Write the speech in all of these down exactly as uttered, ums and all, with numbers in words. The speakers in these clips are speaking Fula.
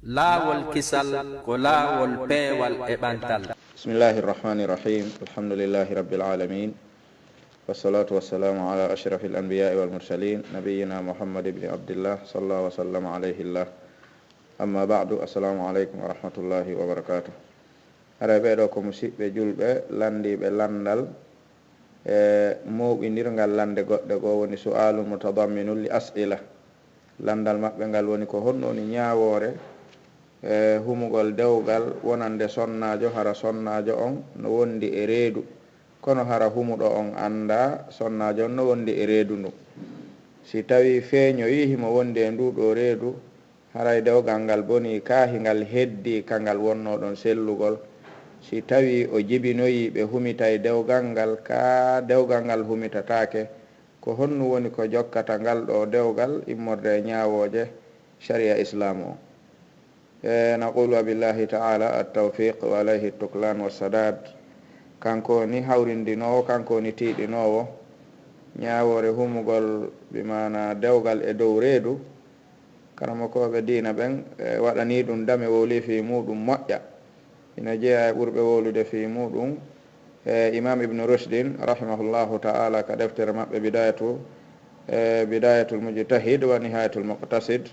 Laawol kisal ko laawol peewal e ɓantal. بسم الله الرحمن الرحيم. الحمد لله رب العالمين. والصلاة والسلام على أشرف الأنبياء والمرسلين نبينا محمد بن عبد الله صلى الله وسلم عليه الله. أما بعد. السلام عليكم ورحمة الله وبركاته. Haray ɓee ɗoo ko musiɓɓe julɓe lanndiiɓe lanndal e mooɓindirngal lannde goɗɗe goo, woni su'aalun mutadamminun li as'ila. Lanndal maɓɓe ngal woni ko honno woni ñaawoore e humugol dewgal wonande sonnaajo, hara sonnaajo on no wondi e reedu, kono hara humuɗo on anndaa sonnaajo on no wondi e reedu ndun. Si tawii feeñoyii himo wondi e nduu ɗoo reedu, haray dewgal ngal bonii kaa hingal heddii ka ngal wonnoo ɗon sellugol. Si tawii o jibinoyii ɓe humitay dewgal ngal kaa dewgal ngal humitataake, ko honnu woni ko jokkata ngal ɗoo dewgal immorde e ñaawooje sariya Islaamu on? E, naqulu wa billahi ta'ala at-tawfiq wa alayhi tuklan wa sadad. Kanko woni hawrindinoowo, kanko woni tiiɗinoowo ñaawoore humugol, bi maana dewgal e dow reedu. Karamokooɓe diina ɓen, e, waɗanii ɗum dame wowlii fii muuɗum moƴƴa. Ina jeyaa e ɓurɓe wowlude fii muuɗum, e, Imam Ibnu Rushdin, rahimahullahu ta'ala, ka deftere maɓɓe Bidayatu, e, Bidayatul Mujtahid wa Nihayatul Muqtasid.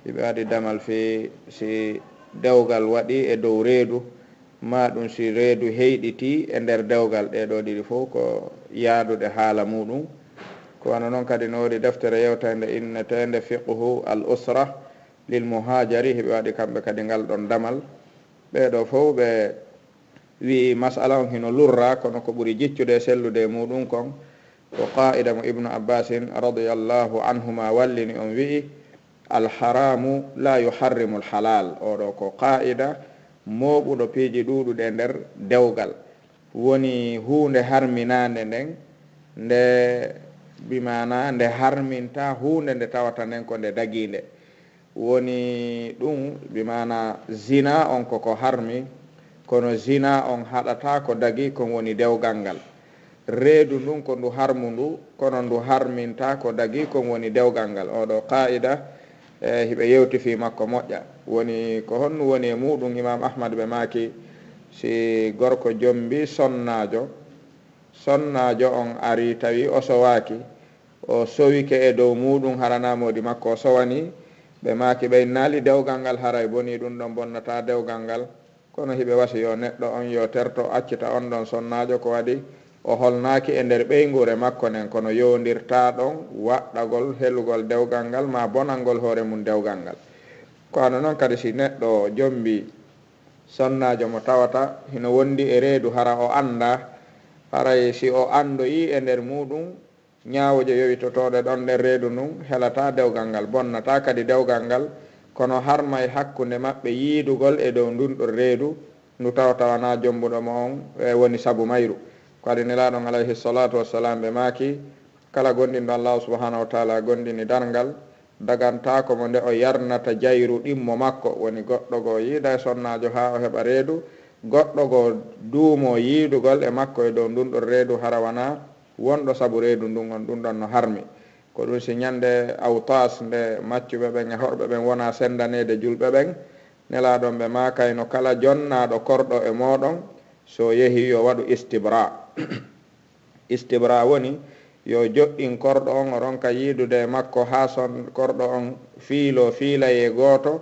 Hiɓe waɗi damal fii si dewgal waɗii e dow reedu, maa ɗum si reedu heyɗitii e nder dewgal. Ɗee ɗoo ɗiɗi fof ko yaaduɗe haala muuɗum. Ko wano non kadi no woodi deftere yewtaynde inneteende Fiqhu al Usra lil Muhajari, hiɓe waɗi kamɓe kadi ngal ɗon damal. Ɓee ɗoo fof ɓe wi'i masala on hino lurraa, kono ko ɓuri jiccude e sellude e muuɗum kon ko qaa'ida mo Ibnu Abbasin radiyallahu anhuma wallini on, wi'i, "Al haramu la yuharrimu al halal." Oo ɗoo ko qaa'ida mooɓuɗo piiji ɗuuɗuɗi e nder dewgal. Woni huunde harminaande nden, nde, bi maana, nde harminta huunde nde tawata nden ko nde dagiinde. Woni ɗum, bi maana, zina on ko ko harmi, kono zina on haɗataa ko dagii kon woni dewgal ngal. Reedu ndun ko ndu harmundu, kono ndu harmintaa ko dagii kon woni dewgal ngal. Oo ɗoo qaa'ida, e, hiɓe yewti fii makko moƴƴa. Woni ko honnu woni e muuɗum? Imam Ahmad, ɓe maaki, si gorko jombi sonnaajo, sonnaajo on ari tawi o sowaaki, o sowike e dow muuɗum, hara naa moodi makko o sowanii, ɓe maaki ɓe innaali dewgal ngal, haray bonii ɗum ɗon bonnataa dewgal ngal. Kono hiɓe wasi yo neɗɗo on yo terto, accita on ɗon sonnaajo, ko waɗi o holnaaki e nder ɓeynguure makko nden, kono yowondirtaa ɗon waɗɗagol helugol dewgal ngal maa bonangol hoore mum dewgal ngal. Ko wano non kadi si neɗɗo jombi sonnaajo mo tawata hino wondi e reedu, hara o anndaa, haray si o anndoyii e nder muuɗum ñaawooje yowitotooɗe ɗon nder reedu ndun, helataa dewgal ngal, bonnataa kadi dewgal ngal, kono harmay hakkunde maɓɓe yiidugol e dow ndun ɗon reedu, ndu tawata wanaa jombuɗo mo on, e, woni sabu mayru. Ko adii Nelaaɗo on, alayhi salatu wassalam, ɓe maaki, kala gomɗinɗo Allaahu subhanahu wa taala gomɗini darngal, dagantaako mo nde o yarnata jayru ɗimmo makko, woni goɗɗo goo yiida e sonnaajo haa o heɓa reedu, goɗɗo goo duumoo yiidugol e makko e dow ndun ɗon reedu, hara wanaa wonɗo sabu reedu ndun on, ɗun ɗon no harmi. Ko ɗun si ñande Awtaas, nde maccuɓe ɓen e horɓe ɓen wonaa senndaneede julɓe ɓen, Nelaaɗo on, ɓe maakayno kala jonnaaɗo korɗo e mooɗon, si o yehii yo waɗu istibra. Istibra woni yo joɗɗin korɗo on, o ronka yiidude e makko haa son korɗo on fiiloo fiilayee gooto,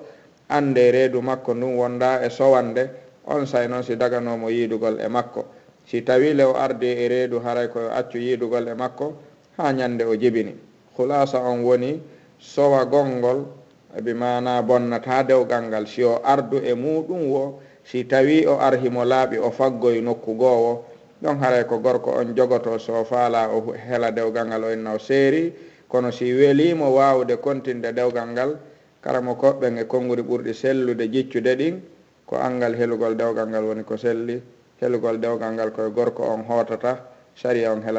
anndee reedu makko ndun wondaa e sowande, onsay non si daganoo mo yiidugol e makko. Si tawii le o ardii e reedu, haray ko yo accu yiidugol e makko haa ñande o jibini. Khulaasa on woni sowagol ngol, bi maanaa bonnataa dewgal ngal, si o ardu e muuɗum woo, si tawii o arhii mo laaɓi, o faggoyi nokku goo woo, ɗon haray ko gorko on jogotoo, si o faalaa o hu-, hela dewgal ngal, o inna o seerii. Kono si welii mo waawude kontinde dewgal ngal, karamokooɓe ɓen e konnguri ɓurɗi sellude jiccude ɗin, ko anngal helugol dewgal ngal woni ko selli, helugol dewgal ngal ko e gorko on hootata, sariya on hela